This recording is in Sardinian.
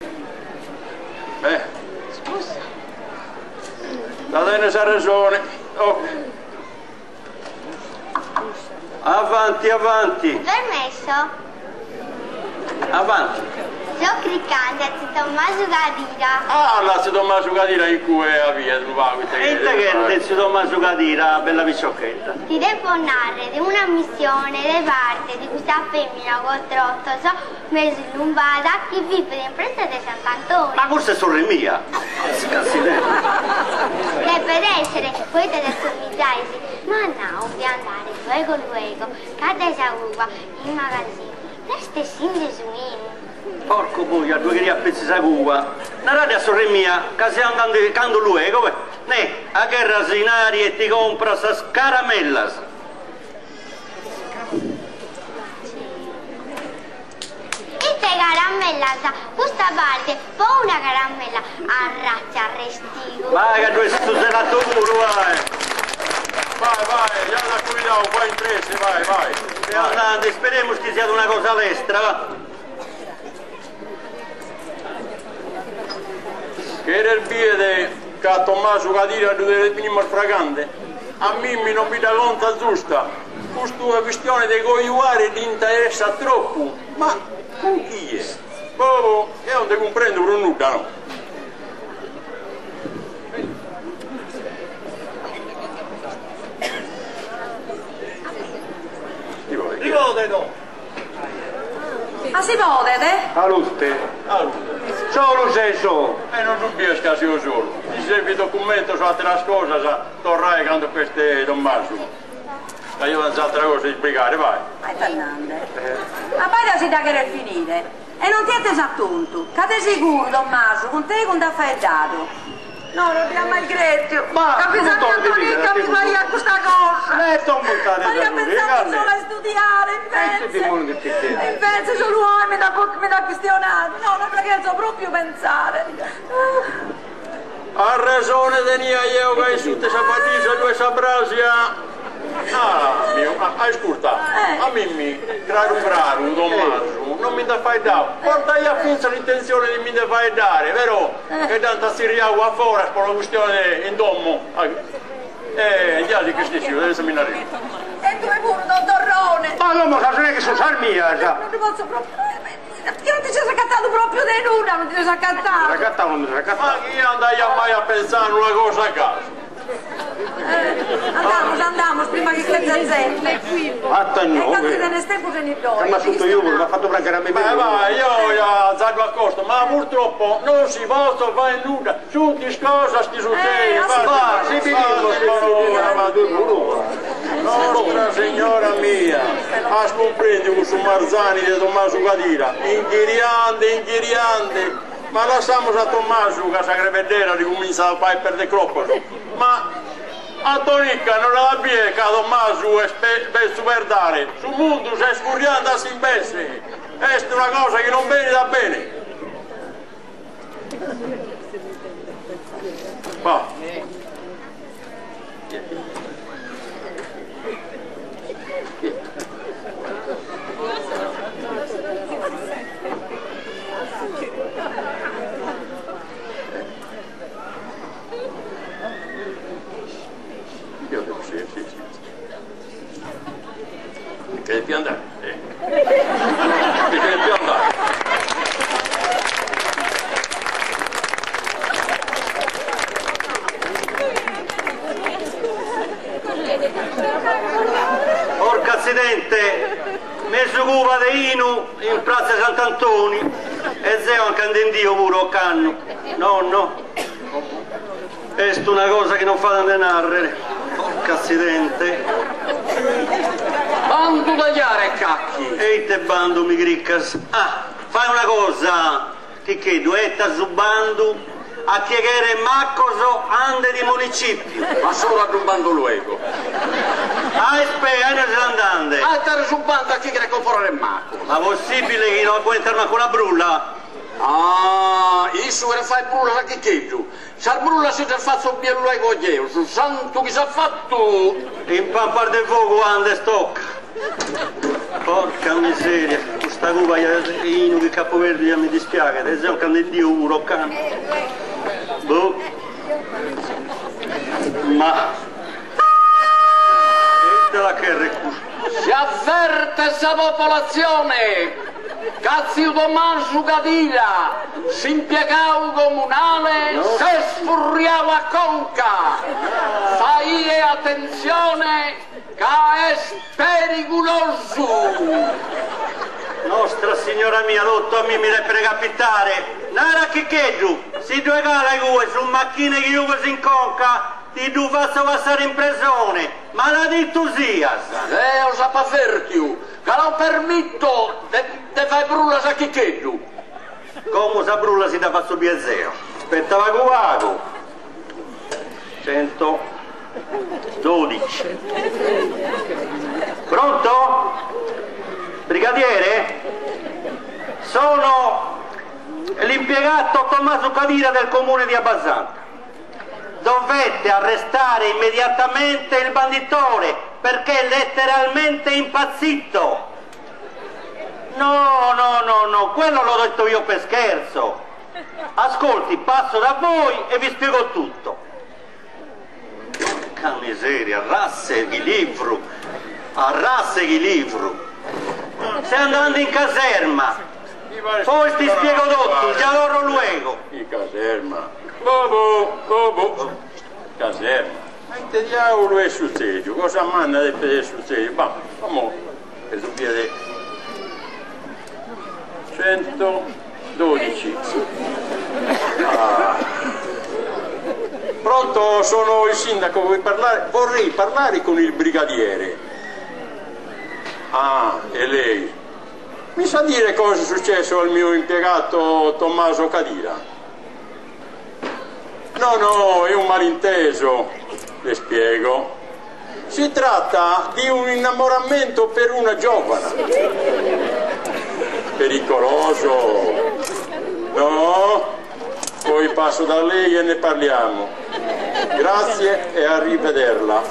Beh. La tenes arresone. Oh. Avanti, avanti. Permesso? Avanti. So cricande a tziu Tommasu Cadira. Ah, la tziu Tommasu Cadira in cue aviat unu pagu ite E ite cheret tziu Tommasu Cadira, bella piciochedda? Ti depo narrer una missione de parte de custa femina cun trotos Mesu illumbada chi bivet in pratza de Sant'Antoni. Ma custa est sorre mia! Depet èssere, poita dd'assomigiais, m'at nau de andare luego luego, ca dae sa cuba, in magasinu, nd'est essinde su 'inu. Porco boia, ddue cheriat petzi sa cuba. Narade a sorre mia ca seu andande ca ando luego, beh, ne, agherra s'inari e ti compras sas caramellas. Ite caramellas! Custa parte po una caramella arratza arrestigu! Vai ca ddu est su zelato puru, vai! Vai, vai, ja l'at cuidau, fai in pressi, vai, vai! Seu andande, isperemus chi siat una cosa lestra, va! Cheres bider ca a Tommasu Cadira ddu tenimus fragande? A mimmi non mi dda contat giusta, custa chistione de cojuare dd'interessat tropu, ma cun chie? Boh, eo nde cumprendo prus nudda, no. A si podet? Salute. Solu ses? E non ddu bies ca seo solu. Si servit documentos o ateras cosas, torrae cando b'est Tommasu. Ca eo tenzo atera cosa de isbrigare, vai. Ma ite nande? Abbaida si dda cheret finire. E non ti 'ettes a tontu, ca de seguru Tommasu cun tegus nd'at faeddadu. No, non dd'ia mai crètiu. Ma Ca fintzas non a torri Antonica mi faiat custa cosa. E non buttare Aiat pensadu solu a istudiare, invece. Invece solu oe mi nd'at mi nd'at chistionadu. No, non dda cherzo pròpiu pensare. Arresone tenia jeo ca in suta 'e sa valigia ddu est sa brasia. Ah, miu, aiscurta, a mimmi, craru craru, Tommasu, non mi nd'at faeddau, portaiat fintzas s'intentzione de mi nde faeddare, però che dd'ant tzirriau a foras po una custione in domo, e diasi ch'est essiu de seminariu. E tue puru, tontorrone! Ma como sas neghes sun sas mias! Non ddu potzo propriu, chi non ti ses acatadu propriu de nudda, non ti ses acatadu! Mi so acatau, non mi so acatau. Ma chie andaiat mai a pensare una cosa gasi? Andamus, andamus, prima chi ch'enzat zente. Fatta E no, cantu tenes tempus e ni ddoi. Ca m'at sutu ioguru, m'at fatu pranghere a mei Vai, puru. vai, io ja za ddu acosto, ma purtroppo non si potzo fai nudda, sunt is cosas chi sutzedint, Eh, a si Va, si bidimus, si bidimus. Nostra Signora mia, as cumprendiu cussu marzani de Tommasu Cadira, inghiriande, inghiriande, Ma lassamus a Tommasu ca sa crebeddera li cumintzat a fai perder cropos. Ma Antonica non l'at a bier ca Tommasu est betzu perdale, su mundu s'est furriande a s'imbesse, est una cosa chi non benit a bene. Bah. Io devo sì, sì, sì. Che devi andare. Eh. Che devi andare. Porca atzidente, mesu cuba de 'inu in pratza Sant'Antoni e zeo anca nde 'endo puru ocannu. No, no. Est una cosa chi non faghet a nde nàrrere. Porca atzidente. Bandu tagliare cacchi! E ite bandu mi criccas? Ah, fai una cosa, Chicheddu, 'etta su bandu a chie cheret maccos andet in municipiu. Ma solu a ddu bandu luego. Ah, ispe', a inue ses andande? A 'ettare su bandu a chie cheret comporare maccos. Ma possibile chi no aguentas mancu una brulla? Ah, issu cheret fai brullas a Chicheddu. Sas brullas si ddas fatzo bier luego jeo, su santu chi s'at fattu. In pampas de fogu andes, tocca. Porca miseria. Custa cuba 'e 'inu chi ch'apo perdiu ja mi dispiaghet e zeo nch'andendio puru ocannu. Boh. Ma. E ite la cherret custu? Si avverte sa popolazione ca tziu Tomasu Cadira, s'impiegau comunale, s'est furriau a conca. Faie atentzione Ca est perigulosu! Nostra Signora mia, totu a mimi depet capitare! Nara a Chicheddu, si ddoe calat cue su machine chi jughes in conca, ti ddu fatzo passare in presone! Maladittu sias! Deo s'apo avèrtiu ca no permito de de fai brullas a Chicheddu. Como sa brulla si dda fatzo bie zeo. Aspetta pagu pagu. 112. Pronto? Brigadiere? Sono l'impiegato Tommaso Cadira del comune di Abbasanta. Dovete arrestare immediatamente il banditore perché è letteralmente impazzito. No, no, no, no, quello l'ho detto io per scherzo. Ascolti, passo da voi e vi spiego tutto. Porca miseria, arrasse ghilivru, arrasse ghilivru. Stai andando in caserma. Poi ti spiego tutto, già loro luego. In caserma. Bobo, bobo. Caserma. Ma ite diaulu est sutzediu? Cosa manna depet esser sutzediu? Bah, como est su bia de 112. Ah. Pronto, sono il sindaco, vuoi parlare? Vorrei parlare con il brigadiere. Ah, è lei. Mi sa dire cosa è successo al mio impiegato Tommaso Cadira? No, no, è un malinteso. Le spiego. Si tratta di un innamoramento per una giovane. Pericoloso. No? Poi passo da lei e ne parliamo. Grazie e arrivederla.